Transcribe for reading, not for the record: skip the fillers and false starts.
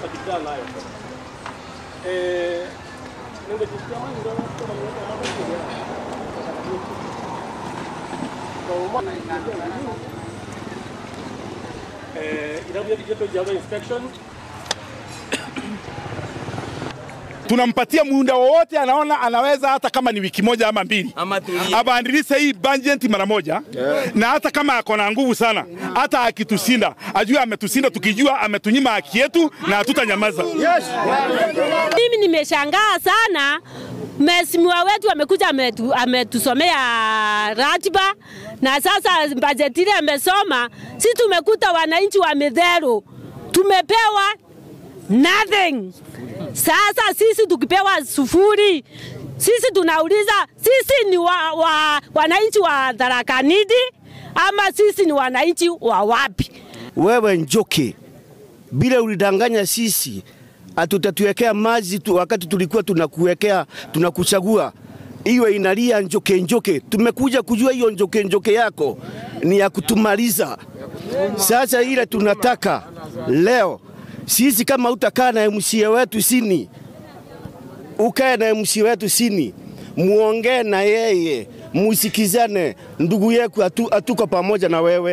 Tutajibizana nayo. Inspection. Tunampatia muda wowote anaona anaweza, hata kama ni wiki moja ama mbili, abadilishe hii budget mara moja. Na hata kama ako na nguvu sana, hata akitushinda ajue ametushinda, tukijua ametunyima haki yetu na hatutanyamaza. Yes. Mimi nimeshangaa sana, mheshimiwa wetu amekuja ametusomea ratiba na sasa bajeti ile amesoma, si tumekuta wananchi wa Midhero tumepewa nothing. Sasa sisi tukipewa sufuri, sisi tunauliza sisi ni wananchi wa Tharaka Nithi ama sisi ni wananchi wa wapi? Wewe Njoki, bila ulidanganya sisi atutatuwekea maji tu, wakati tulikuwa tunakuwekea tunakuchagua iwe inalia Njoke Njoke. Tumekuja kujua hiyo Njoke Njoke yako ni ya kutumaliza. Sasa ile tunataka leo sisi, kama utakaa na MCA wetu sini, ukae na MCA wetu sini, muongee na yeye, musikizane, ndugu yetu, hatuko pamoja na wewe.